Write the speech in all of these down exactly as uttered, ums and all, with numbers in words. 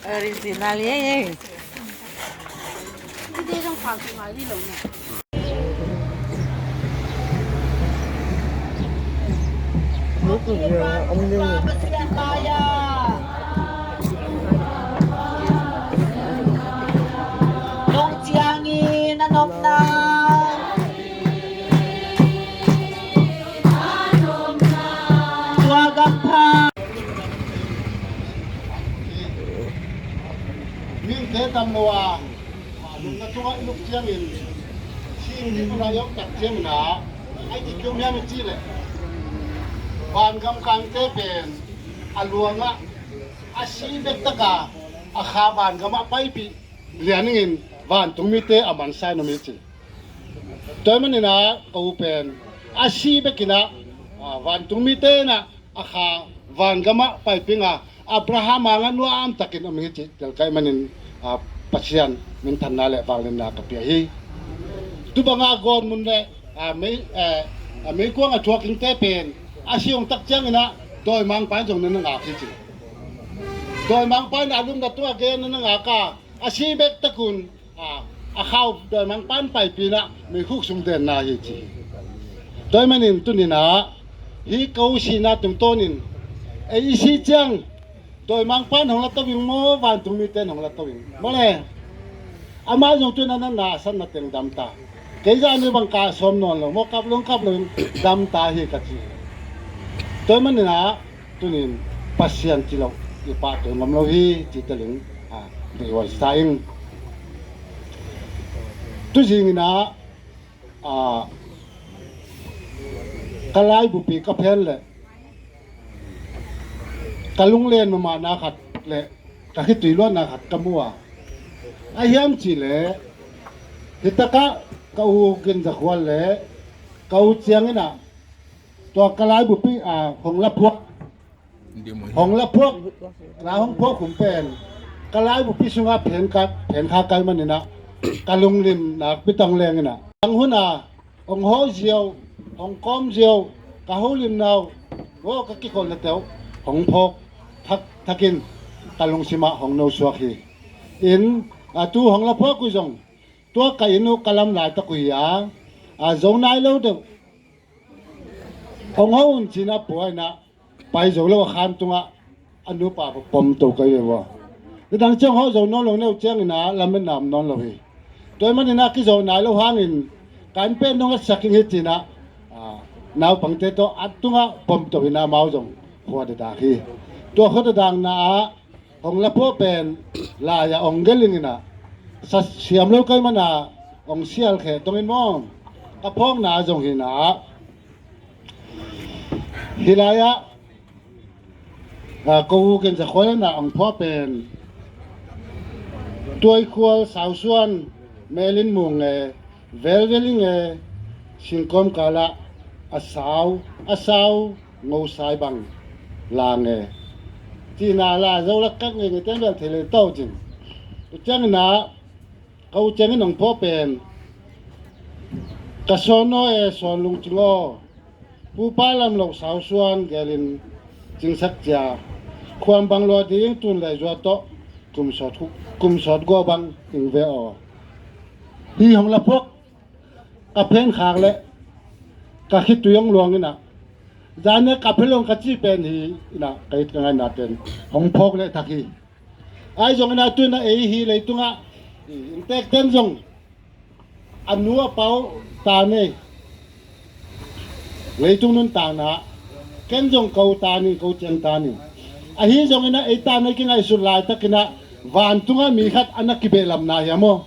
Original ye ye. Nung ciangin a nopna tua gam pha. Mite tam lo a, nungna tungah i luk ciangin, sing ni tungah i om tak ciangin a, ai ti kiom hiam i cih leh, vangam kangte pen a luangah a si bek taka a kha vangamah paipih lian ingin vantung mite a mansa in om hi ci. Tua ahih manin a ka u pen a si bekin a, a, vantung mite in a a kha vangamah paipih a Abraham angah nuamtakin om hi cih telkai manin, a, Pasian minthanna le vangliatna ka pia hi. Tubanga gawtmun le, a, mei, eh, a meikuang a thuak ingte pen a si hong tak ciangin a dawimangpa in zong na na ngak hi ci. Dawimangpa in a lumna tungah gen na na ngak a, a si bek takun, a, a khau dawimangpa in paipih in a meikhuk sung denna hi ci hi. Tua ahih manin tuni-in a hih ka u sihna tungtawnin ei i si ciang dawimangpa in hong la to ing maw, vantung mite in hong la to ing maw le? Amah zong tu-in a natna a satna teng dam ta. Kei zah ni bang ka sawm nawn lo maw, kap lo kap lo in dam ta hi ka ci hi. Tua ahih manin a tunin Pasian ci lo i pahtawi ngam lo hi ci telin, a, deih huai sa ing. Tuzingin a, a, ka laibupi ka phen le ka lunglen mahmahna khat le ka khitui luatna khat ka mu a, a hiam cih leh hitakah ka u Gin Za Khual le ka u ciangin a tua ka laibupi, a, hong la phuak, hong la phuak, la hong phuak khum pen ka laibupi sungah phen ka, phen kha kai manin a ka lunglim nakpi tang lengin a, ang hun a hong hawh ziau, hong kawm ziau, ka holimna uh, aw, ka kikholhnate uh hong phawk thak, thakin ka lungsimah hong nosuak hi. In, a, tu hong la phuak uh zong tua ka inn uh ka lam laitak uh hi a, a, zo nai lo deuh. Hong hawh un ci-in a pua in a pai zo lo a khan tungah a nupa pom to ka hi ve ua. Nidang ciang hawh zo nawn lo, neu ciangin a lametna om nawn lo hi. Tua ahih manin a kizo nai lo hangin ka inn pen nong etsak ing hi ci-in a, a, naupangte tawh a tungah pom to in a amau zong khua dadak hi. Tua khua dadakna ah Hong la phuah pen lai-ah hong gelh in ah, sa siam lo ka hih manin ah hong sial kheh tong in maw. Ka phawkna zong hi in ah, hih lai-ah, a, ko u Ken Za Khual in ah hong phuah pen Tuaikhual, Sausuan, Melin Mung e, Velvel in e, Singkawm kal ah a sau, a sau Ngosai bang la nge, cihna la Zolak kak ngeingei ten bel thei lel to cin. Tua ciangin ah ka u Ceng in hong phuah pen, ka sawn aw e, sawn lungcing aw, pupa lam lo Sausuan gelin cingsak cia, khuam bang lua ding tun lei zua tawh, kum sawt hu-, kum sawt gua bang ing ve aw. Hih hong la phuak ka phen khak leh ka khitui hong luang in ah, zan ne ka phelong ka cih pen hi in ah, ka it ka ngaihna ten hong phawk leh thak hi. Ahi zongin ah tu in ah ei hih leitungah inntek ten zong a nu a pa uh ta nei, leitung nuntakna, ken zong ko ta ning, ko Ceng ta ning. Ahi zongin ah ei ta nei kingaihsut laitakin ah vantungah mi khat a na kibehlamna hi a maw.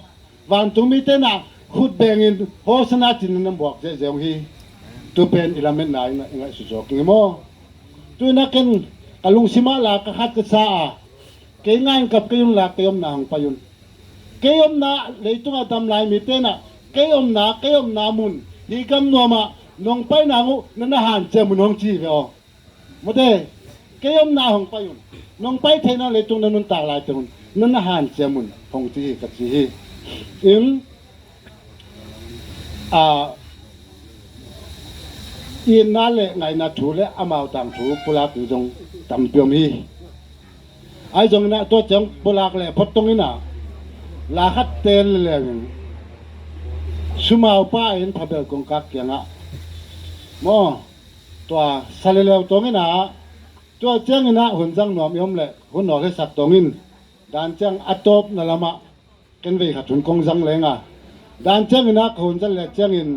Vantung mite in ah khut bengin Hosanna cih na buak zehzeh hong hi. Tu pen i lametna in ah i ngaihsut zawk ing e maw. Tu in ah ken ka lungsim ah la ka khat ka sa a, kei ngai in kap kei un la, kei omna hong pai un. Kei omna, leitungah dam lai mite in ah kei omna, kei omna mun, hih gam nuam ah nong pai nang uh na na hanciam un hong ci hi ve aw. Mawte, kei omna hong pai un. Nong pai theihna leitung na nuntak lai teng un na na hanciam un hong ci hi ka ci hi. In, a, itna le ngaihna thu le amau tangthu pulak ding zong tampi om hi. Ahi zongin ah tua ciang pulak le phot tong in ah la khat tel lel in, sumau pa in phabel kongkak kiangah maw, tua sa leleu tong in ah, tua ciangin ah hun zang nuam i om leh hun nawl hesak tong in, dan ciang a tawpna lamah ken vei khat hun kong zang leng a, dan ciangin ah ka hun zang leh ciangin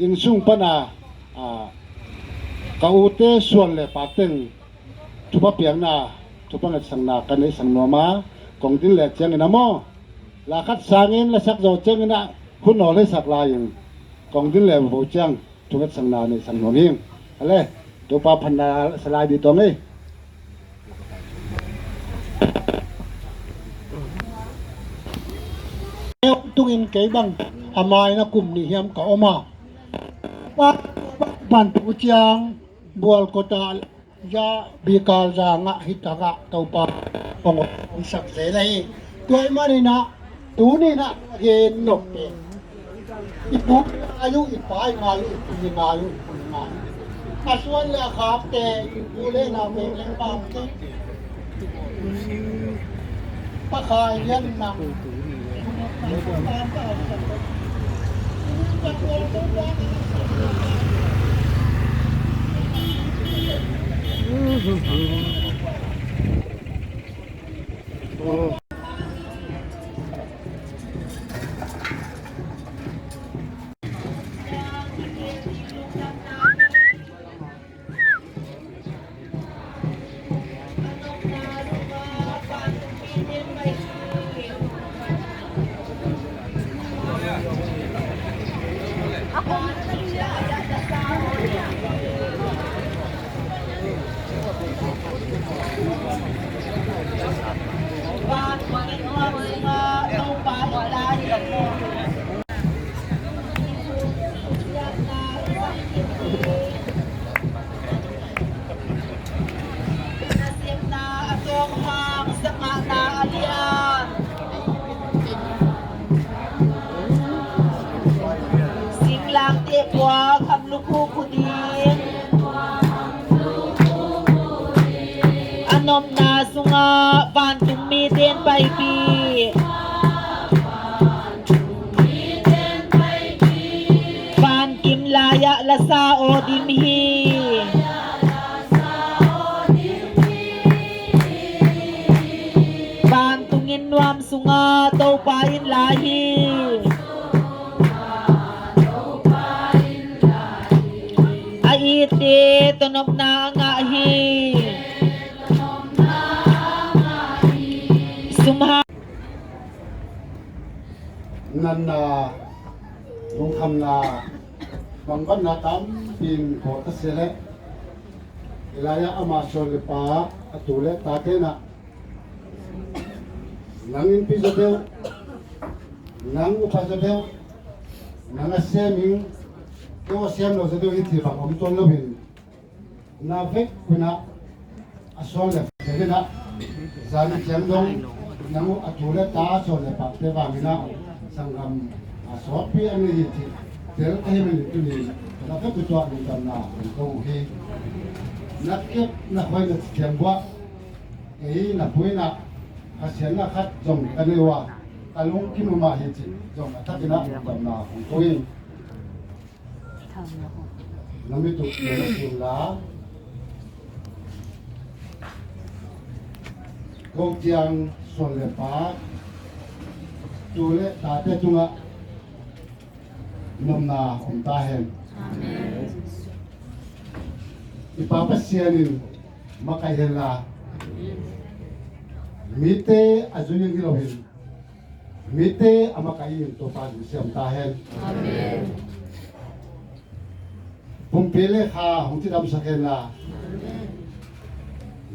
inn sung pan a, a, ka ute suan le pa teng thupha piakna, thupha ngetsakna ka neihsak nuam a, kong din leh ciangin ah maw, la khat sangin lasak zo ciangin ah hun nawl hesak lai-in kong din leh vo ciang thungetsakna neihsak nuam hing. Ale, Topa phatna sa lai dih tong ei. Tungin kei bang a mai na kum nih hiam ka om a, pa, pan tu ciang bual kota za bikal za ngah hi takah Topa hong sak zel ahi. Tua ahih manin ah tuni in ah gen nop pen, i pu ngai uh, i pa i ngai uh, i pu i ngai uh, i pu i ngai uh. A suan le a khakte, i pu le nau, meng le pamte, Pa Khai lian nang. Singlang teh pua kham lukhu khu ding. A nopna sungah vantung mite in paipih. Vankim lai-ah lasa aw dim hi. Vantung in nuam sungah Topa in lai hi. A itte tonopna a ngah hi. Natna, lungkhamna, bangbatna tampi in bawl ka sia leh, hih lai-ah ama suan le pa, a tu le tate in ah, nang innpi zaw deuh, nang upa zaw deuh, nang a sem ing, kei a sem lo zaw deuh hi ci bang om tuan lo in, na vek hun ah a suan le pa te in ah, zan ciang dong nang uh a tu le ta suan le pate vang in ah, sanggam a sawtpi a nei hi cih tel ka hih manin tuni na vek uh tuah lungdamna kong ko uh hi. Na kep na khoi na ciang buah kei na pu in ah, ka siatna khat zong ka nei uh a, ka lungkim mahmah hi cih zong a thak in ah lungdamna kong ko hi. Na mit uh na sin la, ko ciang suan le pa, tu le tate tungah nopna om ta hen. Amen. I Pa Pasian in makaih hen la, mite a zui in hi lo hin, mite a makaih in Topa in siam ta hen. Amen. Pumpi le kha hong cidamsak hen la, amen,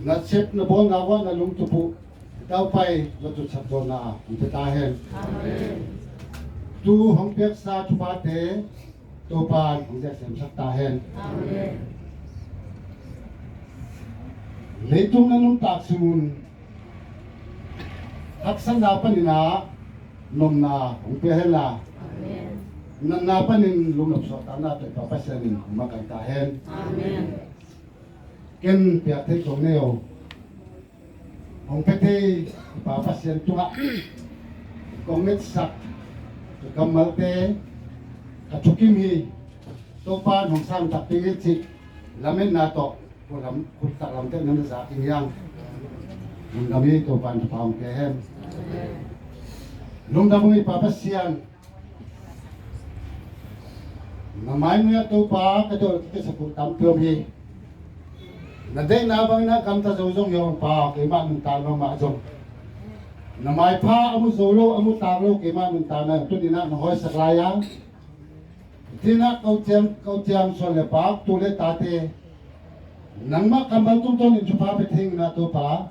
na sep na bawlna uah na lungtup uh Topa in na tutsak dawnna hong pia ta hen. Amen. Tu hong piaksa thuphate Topa in hong ziak semsak ta hen. Amen. Leitung na nuntak sung un haksatna panin ah nopna hong pia hen la, amen, natna panin lungnop suahtakna tawh i Pa Pasian in hong makaih ta hen. Amen. Ken piak theih kong nei uh, hong pia thei i Pa Pasian tungah kong ngetsak ka kammalte, ka thukim hi. Topa in hong sang takpi hi cih lametna tawh, khut lam, khut tak lam teh na na zak ing hiang. Lungdam hi. Topa in thupha hong pia hen. Lungdam hi Pa Pasian. Na mai nuai ah Topa ka dawl ka kisapuk tampi om hi. Na deihna bangin ah gamta zo zong hi hong Pa, keimah nuntakna mah zong, na maipha a mu zo lo, a mu tak lo keimah nuntakna tuni in ah na hawisak lai a, tuni in ah ko ciang, ko ciang suan le pa, tu le tate, nangmah kammal tungtawnin thupha pia thei ing a Topa,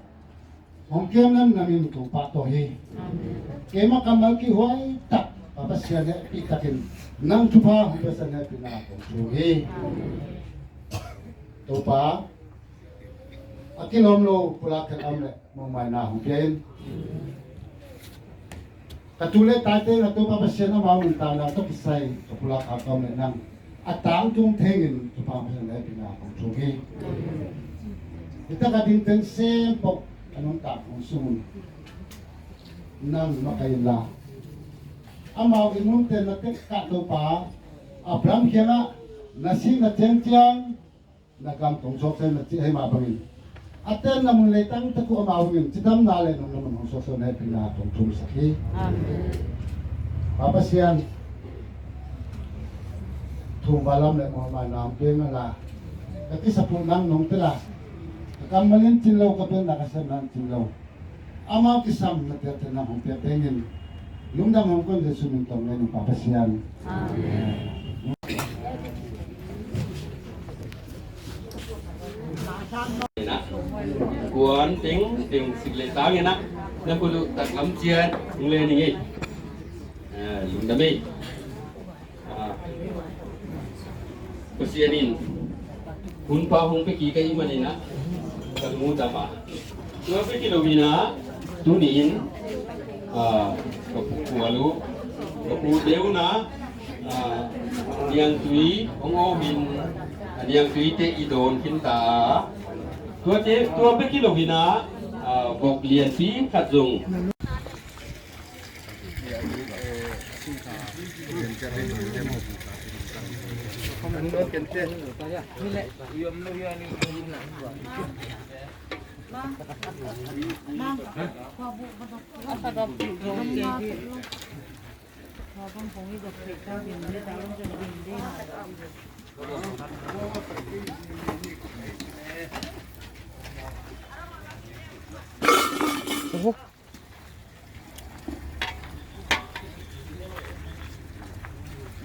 hong kem lamlam in kong pahtawi hi. Amen. Keimah kammal kihhuai tak Pa Pasian hehpih takin nang thupha hong piasan hehpihna kong thum hi. Amen. Topa, a kilawm lo pulak khat a om leh muanhuaina hong pia in. Ka tu le tate in ah Topa Pasian amau nuntakna tawh kisai ka pulak a ka om leh nang a tangtung thei ing in Topa Pasian hehpihna kong thum hi. Hi tak a ding teng sem pok a nuntak hong sung un nang makaih in la, amau i nuntakna tek ah Topa, Abraham kiangah na sihna ciangciang na gam kong suaksak na cih ahih mah bangin, a tenna mun leitang tak uh amau in cidamna le nopna mun hong suaksak na hehpihna kong thumsak hi. Amen. Pa Pasian, thong va lam le muanhuaina hong pia in la, ka kisapuk nang nong tel a, ka kammal in cin lo, ka belna ka siatna in cin lo, amau kisam na piakte nang hong piak teng in, lungdam hong ko in Jesu min tawh ngen ing Pa Pasian. Amen. Kuan teng teng sik le tang in ah na khut uh taklam ciat hong len ing ei. Ah, lungdam ei. Ah, Pasian in hunpha hong pia kik ahih manin ah ka lung uh dam a, tua bek hi lo in ah tuni in, ah, ka pu Khual uh, ka pu Deu in ah, ah, niangtui hong awh in, a niangtuite i dawn khin ta a, tuate, tua bek hi lo in ah, ah, vok lianpi khat zong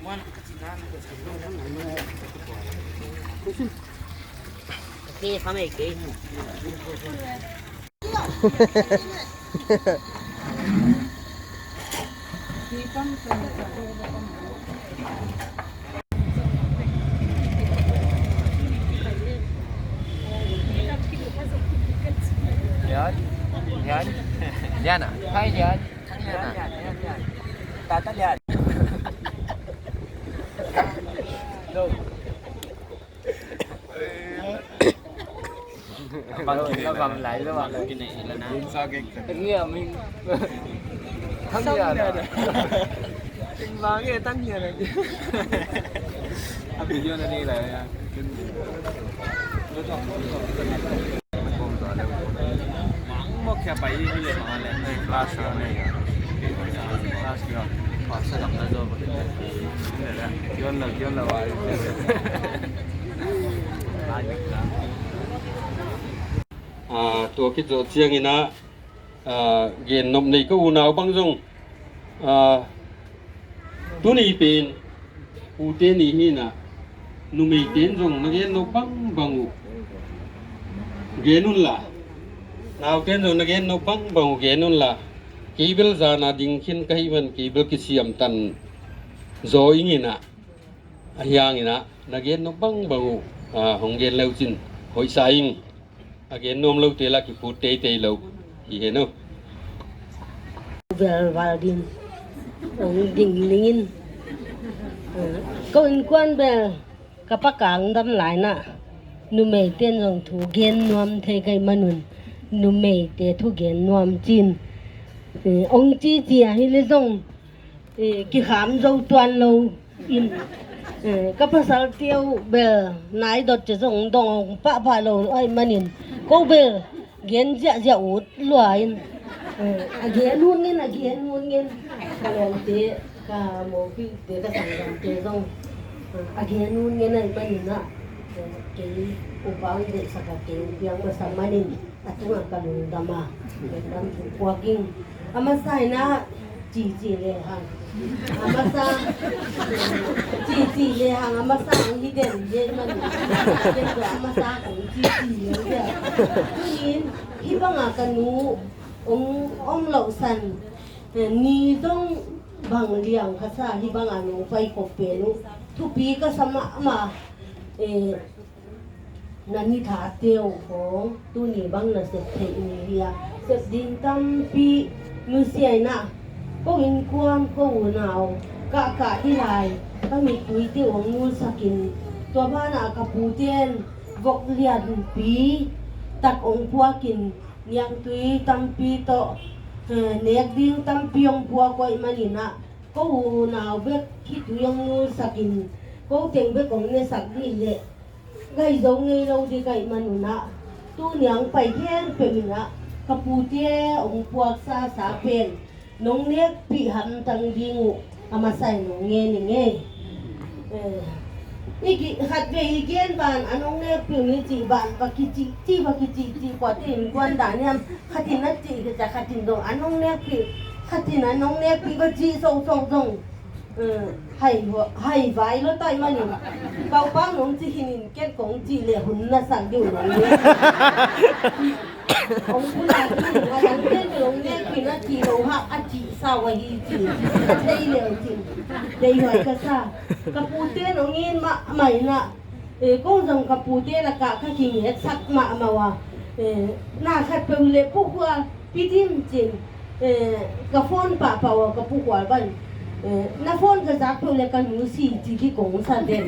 Lian, Lian, Lian ah, hai Lian, hai Lian ah. Lian, Lian, Lian, Lian. Tata Lian. Bang, bang lai lo, bang. Iya, min. Tang ya na. Ting bang ya, tang ya na. Abi yo na ni lai ya. Mang mok kya pai ni le mang le. Last round ni. Last round. Pasal tak na zo. Yon la, yon la wai. Ah, tua khit zawh ciangin ah, ah, gen nop nei ka unau bang zong, ah, tuni pen pute ni hi-in ah, numeite in zong na gen nop bangbang uh gen unla, naute in zong na gen nop bangbang uh gen unla, kei bel zan a ding khin ka hih man kei bel kisiamtan zaw ing in ah, ahi hangin ah na gen nop bangbang uh, ah, hong gen le uh cin hoihsa ing. A gen nuam lote la kiphut teitei lo hi hen uh. Bel val din hong ding dingin, eh, ko innkuan bel ka pa kang dam lai-in ah, numeite in zong thu gen nuam thei ka hih manun, numeite thu gen nuam cin, eh, hong cici a hi le zong, eh, kikham zo tuan lo in, eh, ka pasalte uh bel nai dot ci zong dong hong pahpah lo ahih manin, ko bel gen ziahziah ut lua in, eh, a gen ut ngen, a gen ut ngen. Ka lawmte, ka mawkite, ka sanggamte zong, eh, a gen ut ngen ahih manin ah, eh, kei upa hong deihsak a kei hong piang masa manin, a tungah ka lungdam a, lungdam thu puak ing. A masa in ah cici lehang, a masa, cici lehang a masa hong hi den ding man. Den tua a masa kong cici lehang. Tuni-in hih banga ka nu hong om loh san, eh, ni zong bang liang ka sa, hih banga nong paikhop pen uh thupi ka sa mahmah. Eh, na ni thate uh khawng tuni bang na sep theih ni hi a, sep ding tampi nusia in ah, ko innkuan, ko unau kahkah hi lai, ka mittuite uh hong nulsak in, tua banah ka pute in vok lianpi tak hong puak in, niangtui tampi tawh, eh, nek ding tampi hong puak uh ahih manin ah, ko unau bek khitui hong nulsak in, ko teng bek hong nesak dih leh gai zo ngei lo ding ka hih manun ah, tuni a hong pai khempeuh in ah ka pute hong puaksa sa pen nong nekpih hamtang ding uh a masa in nong ngen ing ei. Eh, i ki, khatvei i gen ban a nong nekpih uh ni cih ban va kicihcih, va kicihcih, kuate innkuan dan hiam, khat in a cih kisa, khat in zong a nong nekpih, khat in a nong nekpih va cih sohsoh zong, eh, hai, hai vai lo tai manin, ka upa nong ci khin in ken kong cih leh hun na sak ding uh nong ngen. Hong pulak in, a dang ken nong nekpih na cih lo hak a cih sau ahi cih thei leh uh cin. Deihhuai ka sa. Ka pute nong in mahmah in ah, eh, ko zong ka pute lakah ka kingetsak mahmah uh a. Eh, na khatpeuh leh Pu Khual, Pi Dim cin, eh, ka phone pahpah uh a ka Pu Khual bang. Eh, na phone ka zak peuh leh ka nu si ci kikong sa den.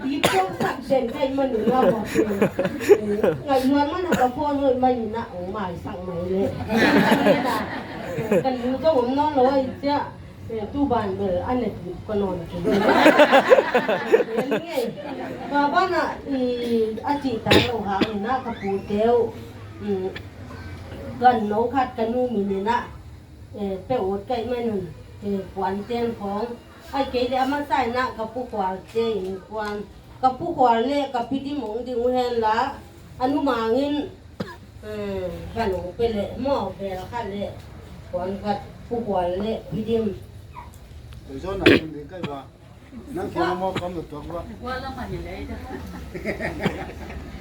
Diptawk sak den ka hih manun ah maw. Eh, ngaih luat man a ka phone hoih mai in ah hong maisak mai leh. Eh, ka nu zong om nawn lo ahih ciah. Eh, tu ban bel a net ka nawn kei. Tua banah, i, a cihtak lo hangin ah ka pute uh, mm, ganno khat ka nu min in ah, eh, pia ut ka hih manun, eh, puanten khawng. Ahih kei leh a masa in ah ka Pu Khualte innkuan, ka Pu Khual le ka Pi Dim hong ding uh hen la, a nu Mang in, eh, van hong pia leh maw, bel khat le puan khat Pu Khual le Pi Dim. Tua zawh na tung ding kai ba. Nang kiang a maw, kam na tuak ba.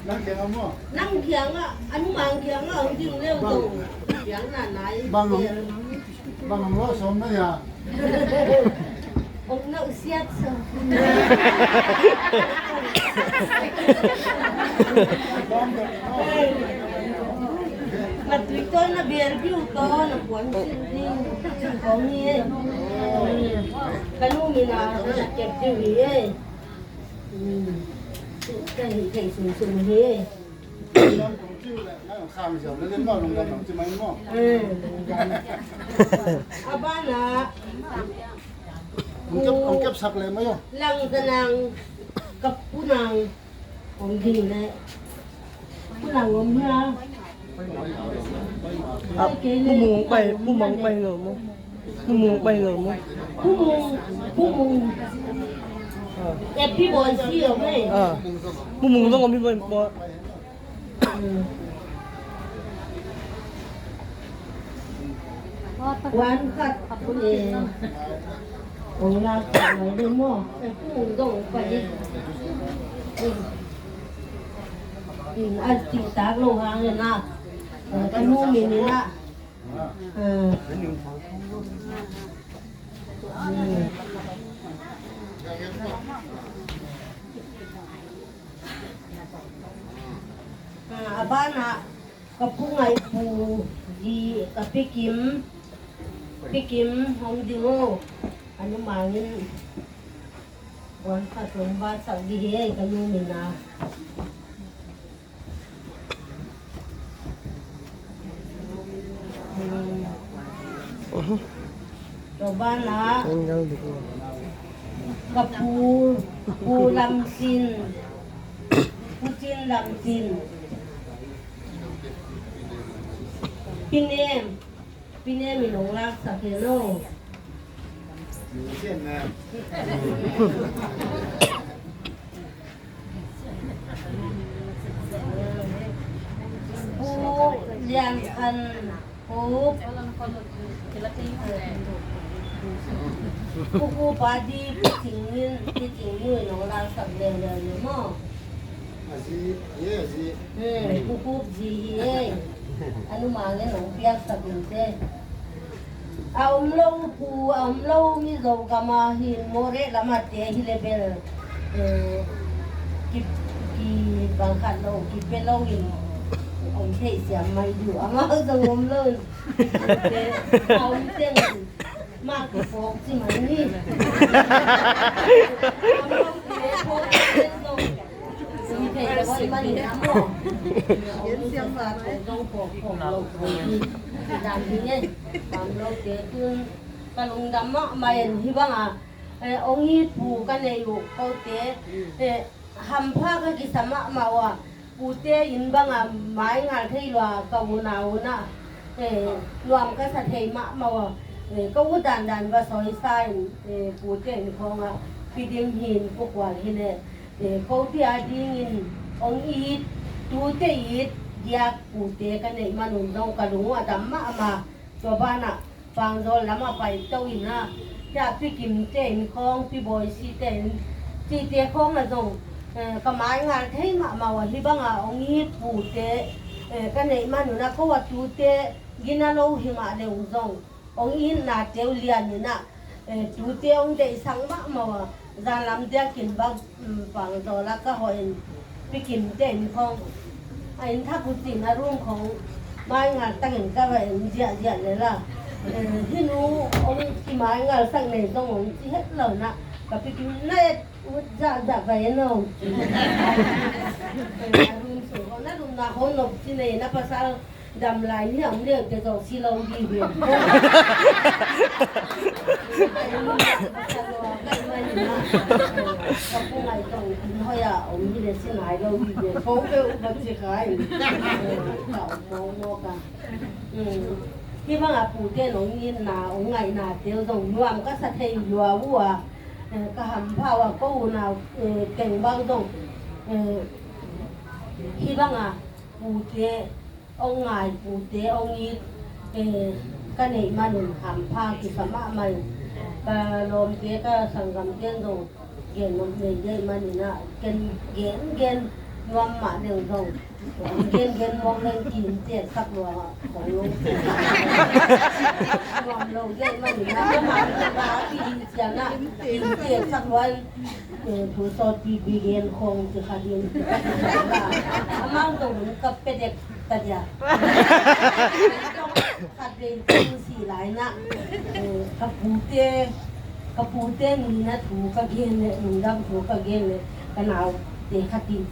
Nang kiang a maw. Nang kiang a, anu mang kiang a, ang ding leu bang, dong. Kiang na nai. Bang, bang ang lo som na ya. Ong na usiat sa. Matuitol na bial biu to na puan sin ding. Kong ni e. Kanu mina na kep diu hi e. Kei kei sum sum hi e. A bana. Ang kep, ang kep sak le mayo. Lang tanang kapunang. Om ding le. Pu Nang om hia? Ah, Pu Mung pai, Pu Mung pai lo mo. Pu Mung pai lo mo. Pu Mung, Pu Mung. Ah. Eh, Pi Boy si om eh. Ah. Pu Mung zong om hi boy mo. Wan khat, eh, ong lak mai ding maw? Eh, kung dong pa ding. Eh, a cihtak lo hang in ah. Eh, ka nu min in ah. Eh. A banah ka pu ngaih pu zi ka Pi Kim, Pi Kim hong ding o. A nu mangin buan khat hong basak dih hi ei ka nu min a. Tua banah ka pu, Pu Lam Cin, Pu Cin Lam Cin. Pi Nem, Pi Nem in hong laksak hi lo. Pu Lian Khan Kup. Pu Kup a di Pi Cing in, Pi Cing nu in hong laksak leuleu le maw? A zi, ye, a zi. Pu Kup zi hi e. A nu mangin hong piaksak in te. A om lo pu, a om lo Mizo gam a hin Moreh lam a te hi le bel, eh, ki, ki bang khat lo, ki pe lo in om thei siam mai diu. Amau zong om lo in. Te, a om teng in. Mak ki phawk ci mai ni. Amau te phawk ci zong. Ka lungdam mahmah in hih banga, eh, ong it pu ka neih uh kote, eh, hampha ka kisa mahmah uh a, pute inn banga mai ngal thei lua ka unau un ah, eh, nuam ka sa thei mahmah uh a, eh, ka ut dandan va sawisa in, eh, pute inn khawngah Pi Dim hin Pu Khual hi leh, eh, kote a dingin ong it, tute it diak pute ka neih manun zong ka lung uh a dam mahmah. Tua banah Pangzawl lamah paito in ah, hia Pi Kimte inn khawng, Pi Bawisi te inn, cihte khawngah zong, eh, ka mai ngal thei mahmah uh a, hih banga ong it pute, eh, ka neih manun ah ko a tute gina lo hi mah le uh zong ong itnate uh lian in ah, eh, tute ong deihsak mahmah uh a, zanlam diakin bang, um, Pangzawl ah ka hawh in, Pi Kimte inn khawng a inn thak uh cin a room khawng mai ngal takin ka va en ziahziah lel a, eh, hih nu ong ki mai ngalsak nei zong ong ci het lo in ah, ka Pi Kim na et ut zahzah va en aw. Eh, a room sung khawng na lum na khawng nop ci nei na pasal dam lai ni a om leh te zawh si lo dih ve. Ka pu ngaih tawh inn hoih ah om hi leh si nai lo dih ve. Ko ve uh va ci khai. Ka om mawkmawk a. Hih bangah pute in ong itna, ong ngaihnate uh zong nuam ka sa thei lua uh a. Ka hampha uh a ko unau teng bang zong hih bangah pute ong ngai, pute ong it, eh, ka neih manun hampha kisa mahmah in, Ka lawmte, ka sanggamte in zong gen nop nei dei manin ah, ken gen gen nuam mah leng zong, gen gen mawk leng kim teksak lua khong lo. Nuam lo dei manin ah, amah in ka kihi ciang ah kim teksak lua in, eh, thu sawtpi bi gen khong ci kha ding. Amah zong hun ka pia dek ta dia. Khat vei tung si lai na, eh, ka pute, ka pute ni na thu ka gen le, lungdam thu ka gen le, ka naute khat in,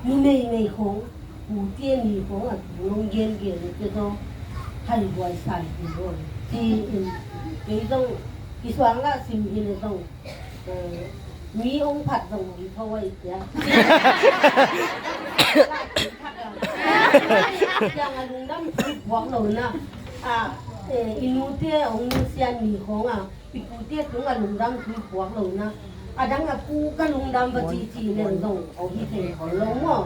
ni meimei khong, pute ni khong a thu nong gen gen te zong, hai huai sai hi lo. Ci in, kei zong, kisuang la sim hi le zong, eh, mi ong phat zong ong tho ai tia. Tiang a lungdam thu puak lo na. A, eh, i nute ong nusia ni khong a, i pute tung a lungdam thu puak lo na. A dang a pu ka lungdam va ci ci nen zong ong hi thei khol lo maw.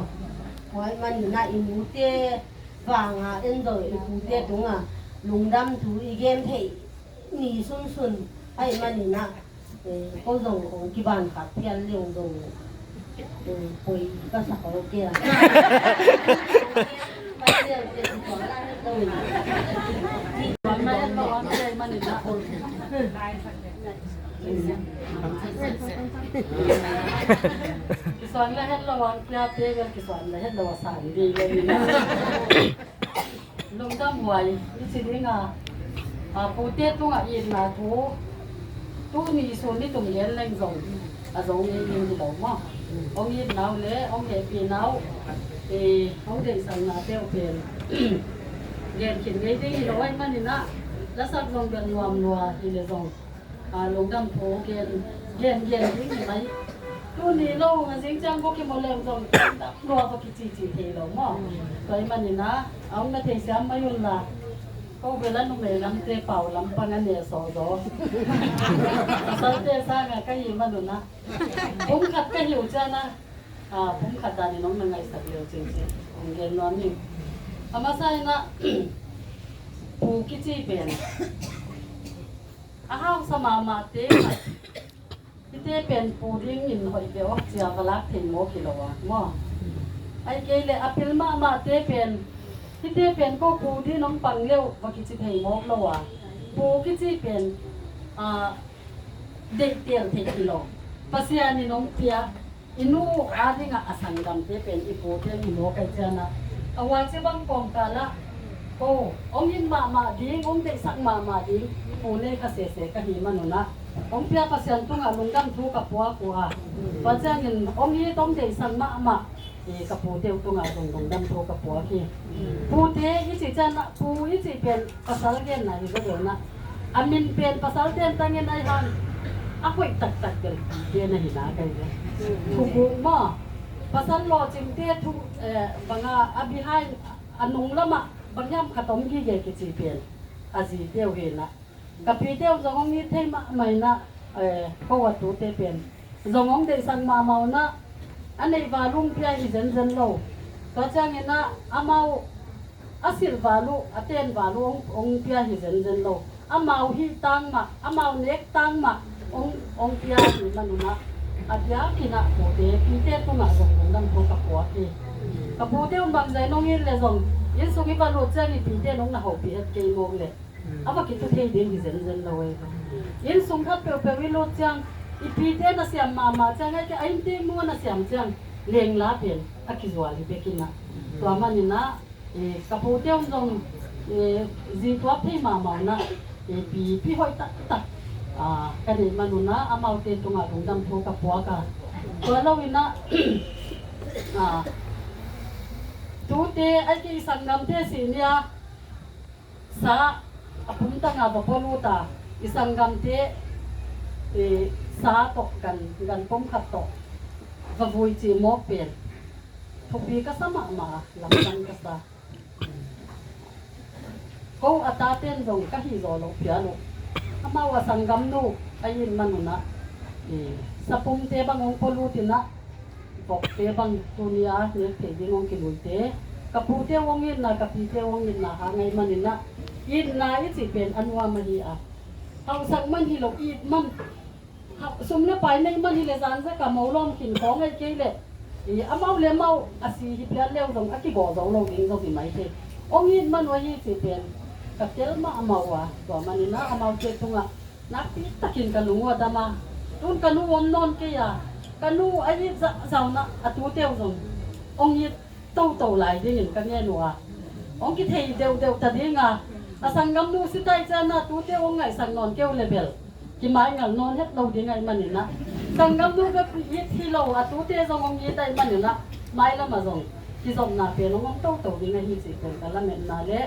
Huai manin ah i nute vang a en zong i pute tung a lungdam thu i gen thei ni sunsun ai manin ah, eh, ko zong kong kiban khat phial leng zong, eh, poi ka sa ko kei a. Kisuan la het lo ang pia te bel kisuan la het lo a san di le ni. Lungdam huai i ci ding a, a, pute tungah itna thu, tuni sun i tung gen leng zong a zong ngei ding hi lo maw. Hong itna uh le hong hehpihna uh, eh, hong deihsakna te uh pen gen khin ngei ding hi lo ai manin ah, lasak zong bel nuam lua hi le zong, a, lungdam thu gen, gen, gen ding hi mai. Tuni lo, a zing ciang bawk i maw lem zong, lungdam lua bawk i cici thei lo maw. Tua ahih manin ah, a hong na thei siam mai un la. Ko bel a numei lamte pau lampang a ne saw zaw. Pasalte sang a ka hi man un ah. Pum khat ka hi uh ciang ah, a, pum khat dan in hong na ngaihsak leu cin cin. Hong gen nuam ing. A masa in ah, pu kici pen. A hausa mahmahte, hite pen pu dingin hoih ve aw, cia va lak thei mawk hi lo a, maw? Ahih kei leh a pil mahmahte pen, hite pen ko pu dingin hong pang leuh va kici thei mawk lo a, pu kici pen, ah, deihtel thei hi lo. Pasian in hong pia, i nu a dingah a sanggamte pen i pute hi mawk ai ciang ah. A huaci bang kawmkal ah, ko, hong it mahmah ding, hong deihsak mahmah ding, pu nei kha sese ka hi man un ah. Hong pia Pasian tungah lungdam thu ka puak uh a. Tua ciangin hong it hong deihsak mahmah, i ka pute uh tungah zong lungdam thu ka puak hi. Pute i cih ciang ah, pu i cih pen pasal genna hi va deuh na. A min pen pasalte in tangin ai hang a hoih taktak bel pute na hi na kai ve. Thuguk maw? Pasal lawhcingte thu, eh, banga a behind a nung lamah bang hiam khat om gige kici pen a zite uh hi na. Ka pite uh zong hong it thei mahmah in ah, eh, ko a tute pen zong hong deihsak mahmah un ah, a neih val uh hong pia hi zenzen lo. Tua ciangin ah amau a silh val uh, a ten val uh hong, hong pia hi zenzen lo. Amau hih tang mah, amau nek tang mah hong, hong pia hi man un ah, a diakin ah pute, pite tungah zong lungdam thu ka puak hi. Ka pute un bangzah in hong it leh zong, inn sung i va lut ciang i pite in hong na hopih het kei mawk leh a va kitu thei ding hi zenzen lo ei. Inn sung khat peuhpeuh i lut ciang, i pite na siam mahmah ciang, a innte nu na siam ciang, lengla pen a kizual hi bek in ah. Tua manin ah, eh, ka pute un zong, eh, zi tuak thei mahmah un ah, eh, pipi hoih taktak, ah, ka neih man un ah, amaute tungah lungdam thu ka puak a. Tua lo in ah, ah, tute, ahih kei i sanggamte si ni a, sa a pumtang a va pua lut a, i sanggamte, eh, sa tawh gan, gan pum khat tawh va vui cih mawk pen thupi ka sa mahmah a, lamdang ka sa. Ko a taten zong ka hih zawh loh phial uh. Amau a sanggamnu a it man un ah, eh, sapumte bang hong pua lut in ah, vokte bang tuni a nek theih ding hong kiluite. Ka pute uh hong itna, ka pite uh hong itna hang ahih manin ah, itna i cih pen a nuam ahi a. Hausak man hi lo, it man. Sum le pai nei man hi le, zan zaka mo lawm khin khawng ei kei le, i amau le amau a si hi phial leu zong a kigawh zo lo ding zong hi mai thei. Ong it man uh ahi ci pen ka tel mahmah uh a, tua manin ah amaute tungah nakpi takin ka lung uh a dam a. Tun ka nu om nawn kei a, ka nu a it zahzah un ah a tute uh zong ong it toto lai dingin ka ngen uh a, ong kithei deuhdeuh ta ding a. A sanggamnu si tai ciang ah tute ong ngaihsak nawn kei uh le bel kimaingal nawn het lo ding ahih manin ah, sanggamnu bek it hi lo a tute zong ong it ahih manin ah, mailam ah zong kizopna pen ong om toto ding ahi cih pen ka lametna le,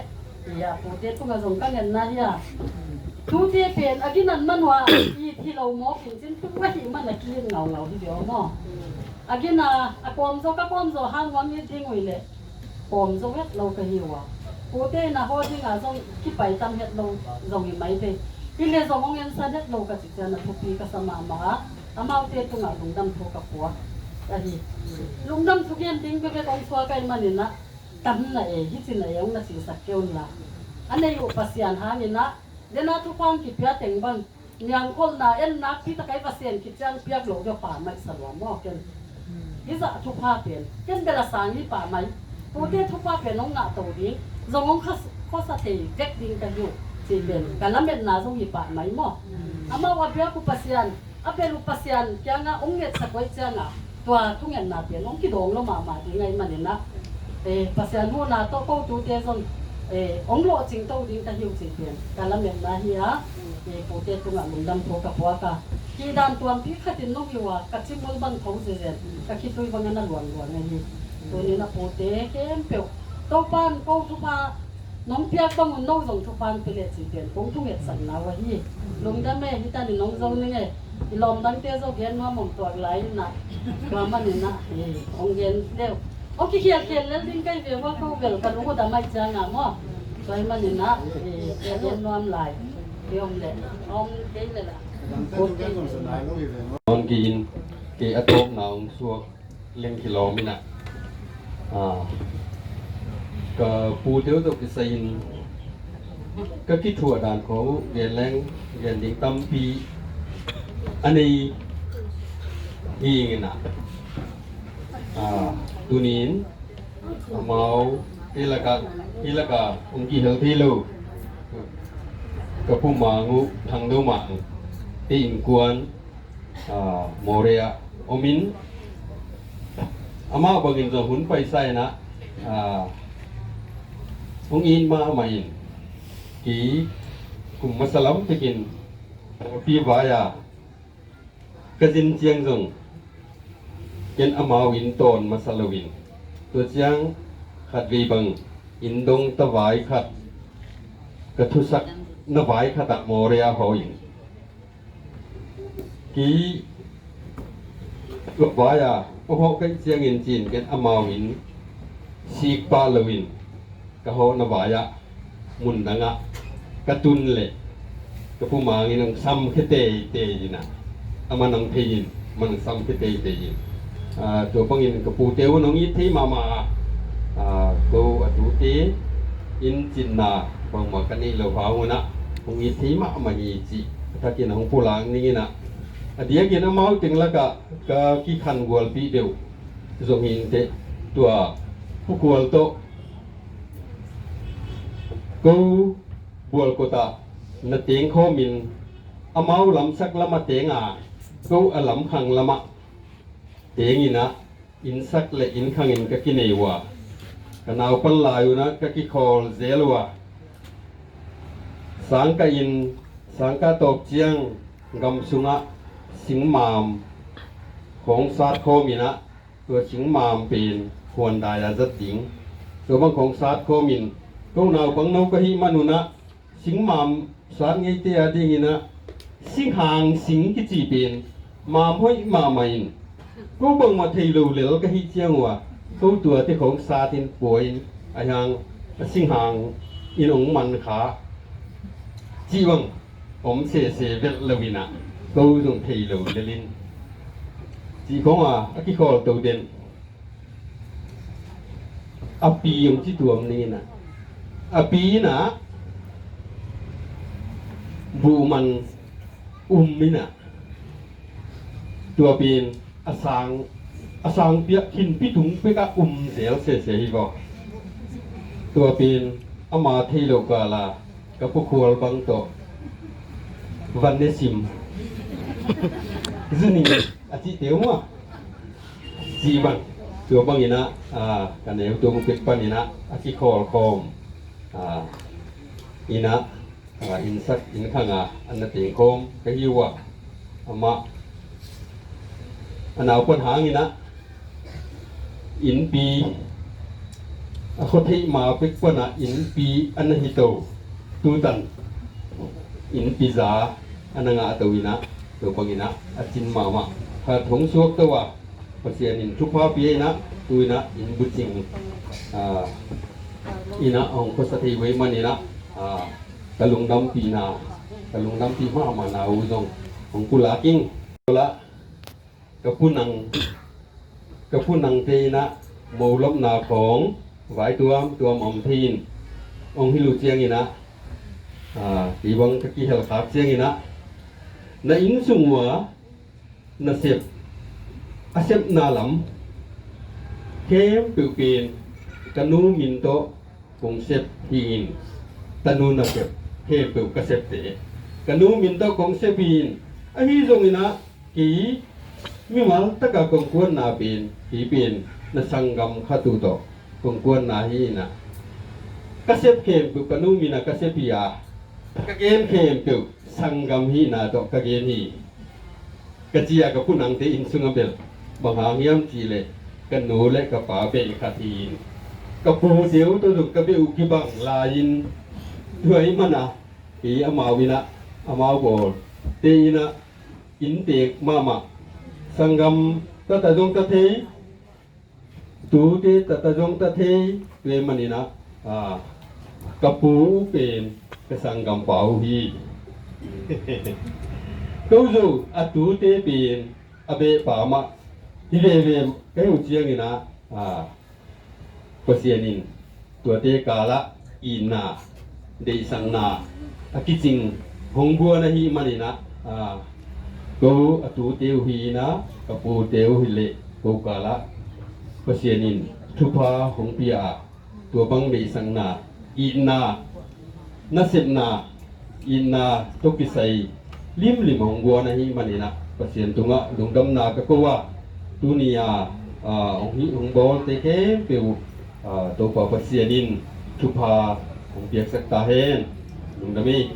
i a pute tungah zong ka ngetna hi a. Tute pen a ginan man uh a it hi lo mawk in cin, tu ahih man a ki-it ngaungau hi ve aw maw. A gina a kawmzaw, ka kawmzaw hang uh a it ding uh hi leh kawmzaw het lo ka hi uh a, pute in a haw ding a zong kipai tam het lo zong hi mai thei. Hi le zong ong ensan het lo ka cih ciang a thupi ka sa mahmah a, amaute tungah lungdam thu ka pua ahi. Lungdam thu gen ding bekbek ong suak ahih manin ah, tam na e, hi ci na e ong na cisak kei un la. A nei uh Pasian hangin ah, den a thupha ong kipia teng bang niangkholhna en nakpi tak a i Pasian khit ciang piak lo deuh pammaih sa lua maw ken. Hi zah thupha pen ken bel a sang hi pammaih. Pute thupha pen ong ngah to ding, zong ong khas-, khuasa thei vek ding ka hi uh cih pen ka lametna zong hi pammaih maw. Amau a biak uh Pasian, a bel uh Pasian kiangah ong ngetsak uh ahih ciangah, tua thungetna pen ong kidawng lo mahmah ding ahih manin ah, eh, Pasian huhna tawh ko tute zong, eh, ong lawhcing to ding ka hi uh cih pen ka lametna hi a, eh, pute tungah lungdam thu ka puak a. Kihdan tuampi khat in nong hi uh a, ka cimul bang tho zezen, ka khitui bang a na luangluang ahi. Tunin a pute khempeuh, Topa in ko thupha nong piak bangun no zong thupha ong pia leh cih pen kong thungetsakna uh ahi. Lungdam e, hi tanin ong zo ning e. I lawm dangte zong gen nuam om tuak lai in ah, tua manin ah, eh, ong gen deuh. Ong kikhialkhial lel ding ka hi ve maw, ko bel ka lung uh dam ahih ciang a maw. Tua ahih manin ah, eh, ka gen nuam lai. Kei om leh, om kei leh la. Ong kei in, kei a tawpna ong suak leng kilawm in ah, ah, ka pute uh tawh kisai in ka kithuah dan khawng uh gen leng gen ding tampi a nei hi ing in ah, ah, tunin amau hih lakah, hih lakah ong kihel thei lo ka Pu Mang uh, Thang Do Mang, te innkuan, ah, Moreh ah om in, amah bangin zong hun paisa in ah, ah, ong it mahmah in, kei kum masa lam tekin pawlpi vai a ka zin ciang zong ken amau inn tawn masa lo in, tua ciang khatvei bang inn dong ta vai khat, ka thusak na vai khat ah Moreh ah hawh in, kei vai a ka hawh ka hih ciangin ci-in ken amau inn sik pah lo in, ka hawhna vai ah mun dangah ka tun leh ka Pu Mang in ong samkhia teitei in ah, aman ong thei in, aman ong samkhia teitei in, ah, tua bangin ka pute un ong it thei mahmah a, ah, ko a tute in cinna bangmah ka neih loh hang un ah ong it thei mahmah hi cih a thakin ong pulak ning in ah, a diakin amau teng lakah ka kikhan gualpih deuh zong hi inteh, tua Pu Khual tawh ko bual kotah na teng khawmin, amau lamsak lamah teng a, ko a lamkhang lamah teng in ah, innsak le innkhangin ka kinei uh a, ka naupan lai un ah ka kikhawl zel uh a, sangkah in, sangkah tawp ciang gam sungah singmam khawng sat khawm in ah, tua singmam pen huandai a zat ding, tua bang khawng sat khawm in, ko naupang no ka hih man un ah, singmam sat ngeite a ding in ah, singhang sing kici pen mam hoih mahmah in, ko bangmah thei lo lel ka hih ciang uh a, ko tuate khawng sat in pua in, a hiang a singhang in ong man kha cih bang om sese velh lo in ah, ko zong thei lo lel in, cih khawng a a kikhawl to den. A pi ong ci tuam ning in ah, a pi in ah, Buh man um inah, tua pen a sang, a sang piak khinpi tung pekah um zel sese hi vaw. Tua pen ama thei lo kala ka pukhual bang tawh van ne sim zuning a cihteu mah. Cih bang, tua bang inah, a, ka neu tung pek pan inah a kikhawlkhawm, a, inah, a, innsak innkhang a, a na tengkhawm ka hi uh a, amah a naupan hang inah innpi, a khuatheih ma pek pan a innpi a na hi to, tutan innpi za a na ngah to inah, tua bang inah a cin mahmah. Khat hong suak to a, Pasian in thupha pia inah, tu inah inn bucing, a, inah hong khuasa thei uh ahih man inah, a, ka lungdampihna, ka lungdampih mahmahna uh zong hong pulak ing. Ka punang, ka punangte inah molopna khawng vai tuamtuam om thei in, hong hilh uh ciang inah, a, kei bang ka kihelkhak ciang inah, na inn sung uh a nasep, a sepna lam khempeuh pen ka nu min tawh kong sep hi in, tanu nasep khempeuh ka septe ka nu min tawh kong sep hi in, ahi zong inah kei mimal taka kong kuanna pen, kei pen na sanggam khat uh tawh kong kuanna hi inah, ka sep khempeuh ka nu min a ka sep hi a, ka gen khempeuh sanggam hihna tawh ka gen hi. Ka ci a ka punangte inn sungah bel bang hang hiam cihleh ka nu le ka pa bei khat hi in, ka pute uh tawh zong ka bei uh kibang lai-in, tua ahih man a kei amau inah, amau bawlte inah inntek mahmah, sanggam tata zong ta thei, tute tata zong ta thei, tua ahih man inah, a, ka pu uh pen ka sanggampa uh hi. Ko Zo a tute pen a behpa mah hi veve ka hi uh ciang inah, a, Pasian in tuate kalah itna, deihsakna a kicing hong guan ahih man inah, a, ko a tute uh hi inah, ka pute uh hileh ko kalah Pasian in thupha hong pia a, tua bang deihsakna, itna, nasepna, itna tawh kisai limlim hong guan ahih man inah Pasian tungah lungdamna ka ko a, tuni a, a, hong hih hong bawlte khempeuh, a, Topa Pasian in thupha hong piaksak ta hen. Lungdam ei.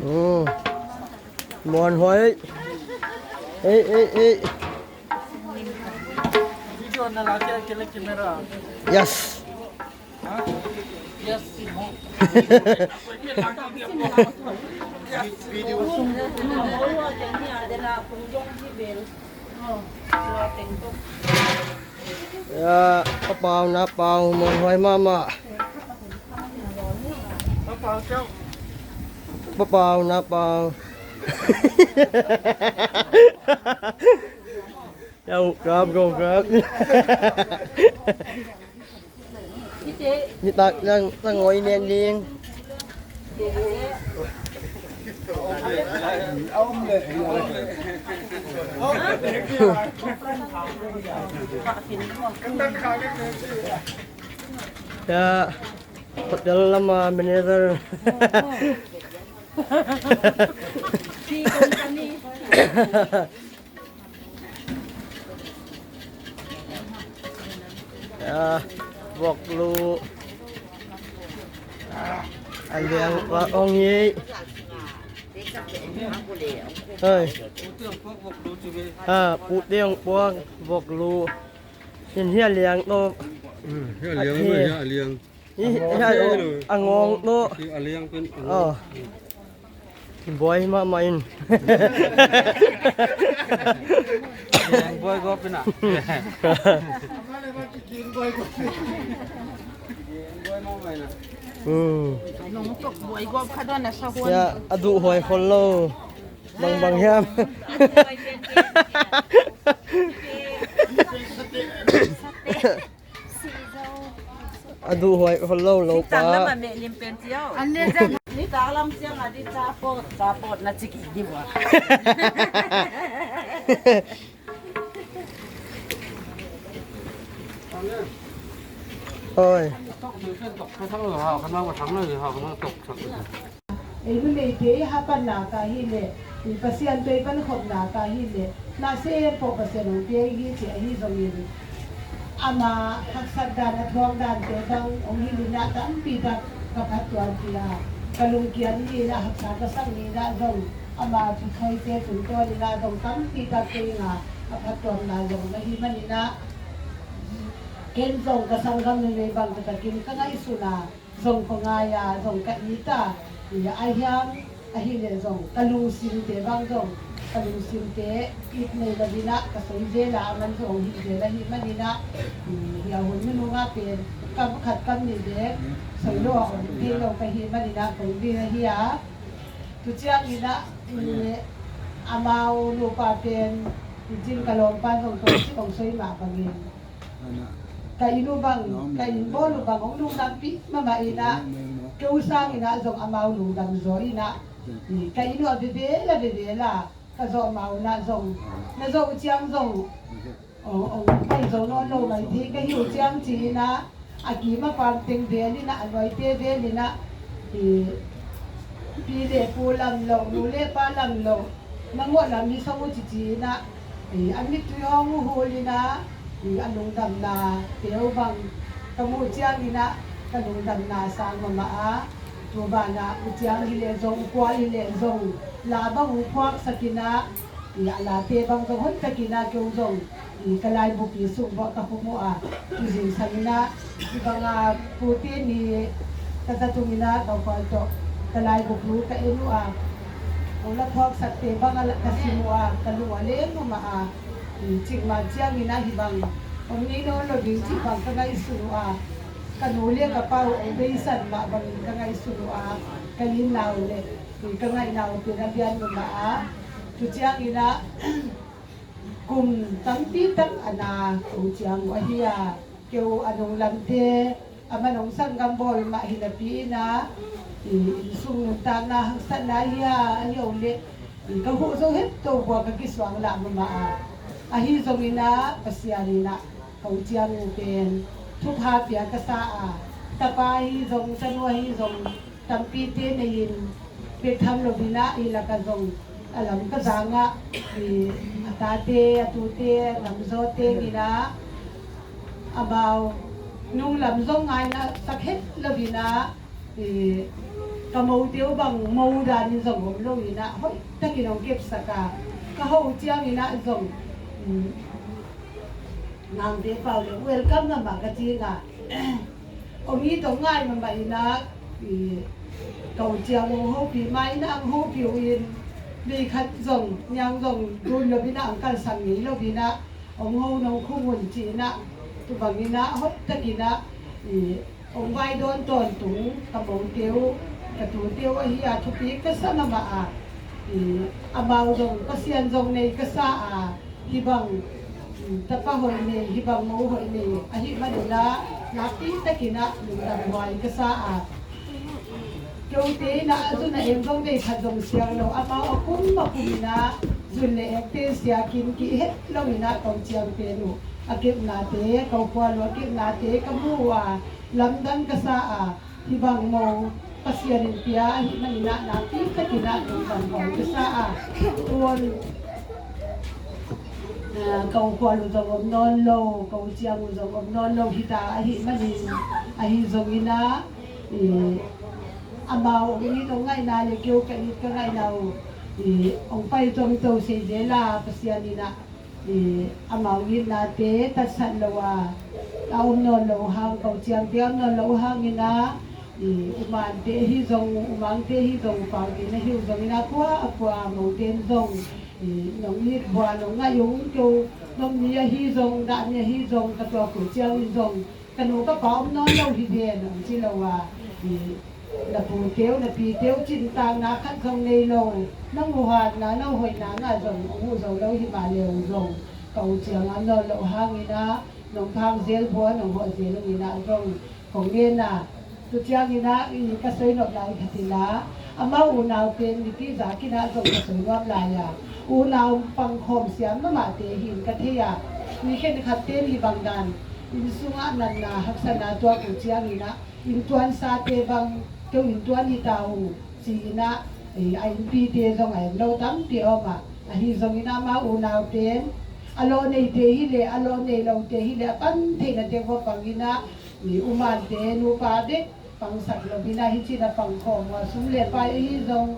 Oh. Muanhuai. Ei, ei, ei. Yes. Ya, Pa Pau, Na Pau, muanhuai mahmah. Pa Pau, Na Pau. Ya, uh, kap, go, kap. Nitak nang, nang ngoi nen ding. Ya, hotel lama manager. Ya, vok lu. A liang pa ong hi. Hei. Ha, pute ong puak vok lu. In hia liang to. Hmm, hia liang, hia liang. Hi, hi, a ngawng tawh. Hi, a liang pen a ngawng. Oh. Buai mahmah in. Buai gawp in ah. Hmm. Nong tuk buai gawp kha dawn a sa huan. Ya, a duh huai khol lo. Bang bang hiam. A duh huai khol lo lo pa. Nitang lam a meh lim pen tiu. An ne zang. Nitang lam ciang a di chapot, chapot na cik i di bua. Oi. Ei numeite i hapanna ka hi leh, i Pasian tawh i pankhopna ka hi leh, na sem pawh Pasian hong pia hi ci ahi zongin, ama haksat dan a thuak dante bang hong hilh in ah tampi tak ka phattuampih a, ka lungkiat ni in ah haksa ka sak ni in ah zong ama thuthawite tungtawn in ah zong tampi tak kei nga a phattuamna zong na hi man in ah, ken zong ka sanggam numei bang taktakin ka ngaihsun a, zong ka ngai a, zong ka it a, i a hiam ahih leh zong ka lungsimte bang zong, ka lungsimte it nei lo in ah ka soi zel a, a man zong hih zel ahih man in ah, i hia hun minung ah pen kam khat kam nih bek soi lo a om thei lo ka hih man in ah kong ding ahi a. Tu ciang in ah, i amau nupa pen, i cin ka lawmpa zong kong si kong soi mah bangin, ka inn uh bang, ka inn bawl uh bang hong lungdampih mahmah in ah, keu sang in ah zong amau lungdam zaw in ah, ka inn uh a vevel a vevel a ka zawh amau in ah zong, na zawh uh ciang zong, ong, ong pai zo nawn lo mai thei ka hi uh ciang ci in ah, a kim a pam teng vel in ah, a nuaite vel in ah, i pi le pu lam lo, nu le pa lam lo, na ngawh lam hi song uh cici in ah, i a mittui hong uh hul in ah, i a lungdamna teu bang ka muh ciang in ah, ka lungdamna sang mahmah a, tu banah uh ciang hi leh zong, kua hi leh zong, la bang uh phuaksak in ah, i a late bang zong hon tak in ah keu zong, i ka laibupi sung bawh ka khum uh a, tu zingsang in ah, i bang a pute ni ka za tung in ah ka khual tawh ka laibup lu ka en uh a, ong la phuaksakte bang a ka sim uh a, ka lung a leng mahmah a, i cikmah ciang in ah hih bang ong nei nawn lo ding cih bang ka ngaihsun uh a, ka nu le ka pa uh ong beisan mah bangin ka ngaihsun uh a, ka itna uh le, i ka ngaihna uh pen a lian mahmah a, tu ciang in ah, kum tampi tak a na kong ciang uh ahi a, keu a nunglamte, a man hong sanggam bawl mah hi napi in ah, i innsung nuntakna haksatna hi a, ahi uh leh, i ka huh zo het to bua ka kisuang lah mahmah a, ahi zongin ah Pasian in ah kong ciang uh pen thupha pia ka sa a, tapa hi zong, tanu ahi zong, tampite nei in, pek tham lo in ah, i lak ah zong a lam ka zang ah, i a tate, a tute, a lam zawte in ah, amau nunglam zong ngaina sak het lo in ah, i ka mote uh bang mo dan in zong om lo in ah, hoih takin hong kepsak a, ka ho ciang in ah zong, um, Nangte pau le welcome mahmah ka ci nga. Ong it ong ngai mahmah in ah, i, ka u ciang ong hopih mah in ah, ong hopih uh in, mi khat zong, niang zong dun lo in ah, ong kalsan ngei lo in ah, ong ho nong khung un ci in ah, tu bang in ah, hoih tak in ah, i, ong vai dawn tawntung, ka mote uh, ka tute uh ahi a, thupi ka sa mahmah a, i, amau zong, Pasian zong nei ka sa a, hih bang, mm, tapa hoih nei, hih bang mo hoih nei, ahih manin ah, nakpi takin ah, lungdam huai ka sa a. Keute in ah, a zun a eng zong vei khat zong siang lo, amau a kum a kum in ah, zun le ekte siakin kih het lo in ah, ko ciang pen uh, a kepnate, ko khual uh a kepnate, ka mu uh a, lamdang ka sa a, hih bang mo, Pasian in pia, ahih manin ah, nakpi takin ah, lungdam huai ka sa a. Tuan, ah, ka u khual uh zong om nawn lo, ka u ciang uh zong om nawn lo, hi ta ahih manin, ahi zongin ah, i, amau ong it ong ngaihna le keu ka it ka ngaihna uh, i, ong pai tomto sei zel a, Pasian in ah, i, amau itnate tatsat lo a, a om nawn lo hang, ko ciangte a om nawn lo hangin ah, I, u Mante hi zong, u Mangte hi zong, u Paute na hi uh zongin ah, kua a kua mote in zong, i, nong it bua nong ngaih ung, keu nong ni ahi zong, dah ni ahi zong, ka tuak uh ciangin zong ka nu ka pa om nawn lo hi ven, ong ci lo a, i, na pute uh na pite uh cintakna khat zong nei lo, nong uh hatna nong hoihna ngah zong ong uh zo lo hi mah leh zong, ka uh ciang a om nawn loh hangin ah, nong phang zel bua nong hawh zel ung in ah zong kong ngen a, tu ciangin ah, i, ka soi nop lai khat in ah, amau unau pen mipi zak in ah zong ka soi nuam lai a, unau pangkhawm siam mahmahte hi in ka thei a, mi khenkhatte in hih bang dan inn sungah natna haksatna tuak uh ciangin ah, inntuansate bang keu inntuan hi ta uh ci-in ah, i, a innpite zong a en lo tampi a om a, ahi zongin ah amau unaute in a lawh neite hi leh a lawh nei lote hi leh a pan theihna teng va pang in ah, i, u Mante nupa bek pangsak lo in ah, hih ci-in ah pangkhawm uh a, sum le pai ahi zong,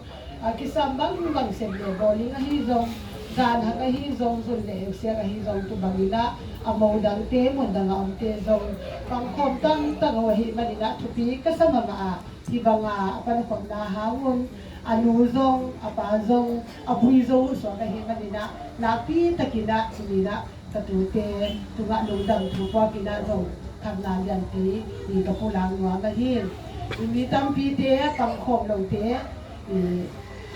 a kisam bangbang, sep le bawling ahi zong, zan hak ahi zong, zun le eksiak ahi zong, tu bangin ah a mo dangte, mun dang a omte zong pangkhawm tangtang uh ahih manin ah thupi ka sa mahmah a, hih banga a pankhopna hang un a nu zong a pa zong a pui zo uh suak ahih manin ah nakpi takin ah tuni in ah ka tute tungah lungdam thu puak in ah zong khatna lianpi i ka pulak nuam ahi. I, mi tampite a pangkhawm lote, i,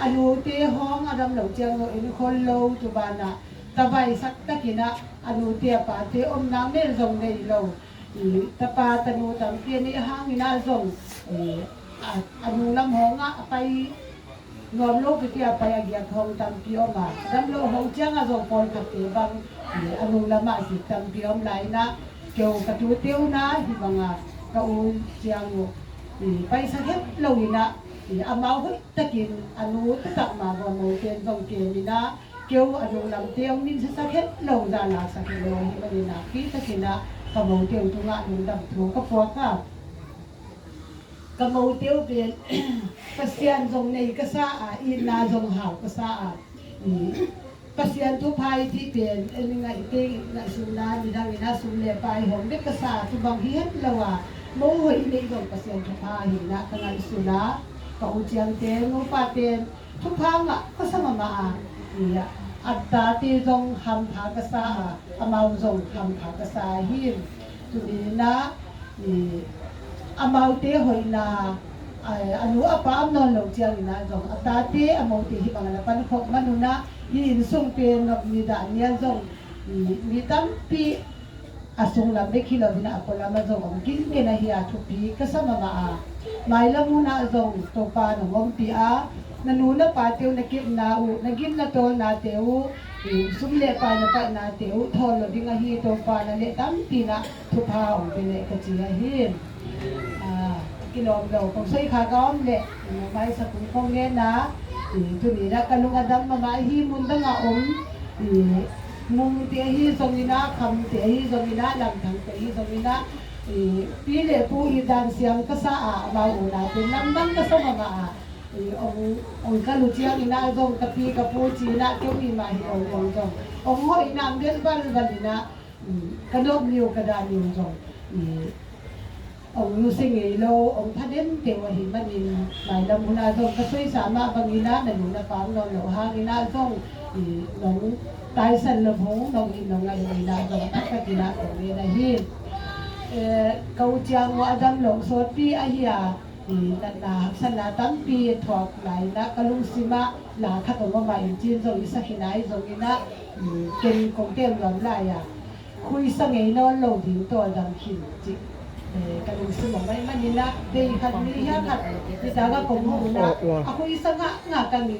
a nute hawng a dam lo ciang zong enkhol lo, tu banah tabaisak takin ah a nute a pate omna mel zong nei lo, i, tapa tanu tampi a neih hangin ah zong, i, a, a nu lam hawngah a pai nuam lo pipi a pai a giak hawng tampi om a, a dam lo hawng ciangah zong pawlkhatte bang, i, a nu lamah zik tampi om lai in ah, keu ka tute uh na hih banga ka u ciang uh, i, paisak het lo in ah, i, amau hoih takin a nu taktak mah bang mote in zong kem in ah, keu a nu lamte hong minsiasak het lo, za laksak het lo ahih manin nakpi takin ah ka mote uh tungah lungdam thu ka puak a. Ka mote uh pen Pasian zong nei ka sa a, itna zong hau ka sa a, i, Pasian thupha i cih pen en i ngaihte i ngaihsutna, midang in ah sum le pai hawm bek ka sa a, tu bang hi het lo a, mo hoih i neih zong Pasian thupha hi in ah ka ngaihsun a, ka u ciangte, nupa pen thupha ngah ka sa mahmah a, i, a tate zong hampha ka sa a, amau zong hampha ka sa hi. Tuni in ah, i, amaute hoihna, a, a nu a pa om nawn lo ciangin ah zong a tate a mote hih bangin a pankhop man un ah, i, inn sung pen nop ni dah ni ah zong, i, mi tampi a sunglam bek hi lo in ah a pualam ah zong om kinken ahi a, thupi ka sa mahmah a. Mailam hun ah zong Topa nong ompih a, na nu na pate uh na kepna uh, na gim na tawlnate uh, i, sum le pai na paihnate uh thawl lo ding ahi, Topa na leh tampi in ah thupha hong pia leh ka ci ahi. A, kilawm lo kong soi kha ka om leh, i, maisak kong ngen a, i, tuni in ah ka lung a dam mahmah hi. Mun dang a om, i, Mungte ahi zongin ah, Khamte ahi zongin ah, Lamthangte ahi zongin ah, i, pi le pu i dan siam ka sa a, amau unaute lamdang ka sa mahmah a, i, ong, ong ka lu ciangin ah zong ka pi ka pu ci-in ah keu i mah hi lo zong zong ong hoih in ah, ong gen balbal in ah, i, ka nop ni uh ka dah ni uh zong, i, ong nusia ngei lo, ong pha den teng uh ahih manin, mailam hun ah zong ka soisa mah bangin ah, na nu na pa om nawn lo hangin ah zong, i, nong taisan lo hong, nong it nong ngaih lo in ah zong, a thak takin ah kong ngen ahi. Eh, ka u ciang uh a dam lo sawtpi ahi a, i, natna haksatna tampi thuak lai in ah, ka lungsim ah la khat ong om a, in cin zong i sa khin a, ahi zongin ah, i, ken kong tel nuam lai a, khuisa ngei nawn lo ding tawldam khin cih, eh, ka lungsim ong om ahih manin ah, bei khat ni hiah khat, nitak ah kong hawh un ah, a khuisa ngahngah ka ngei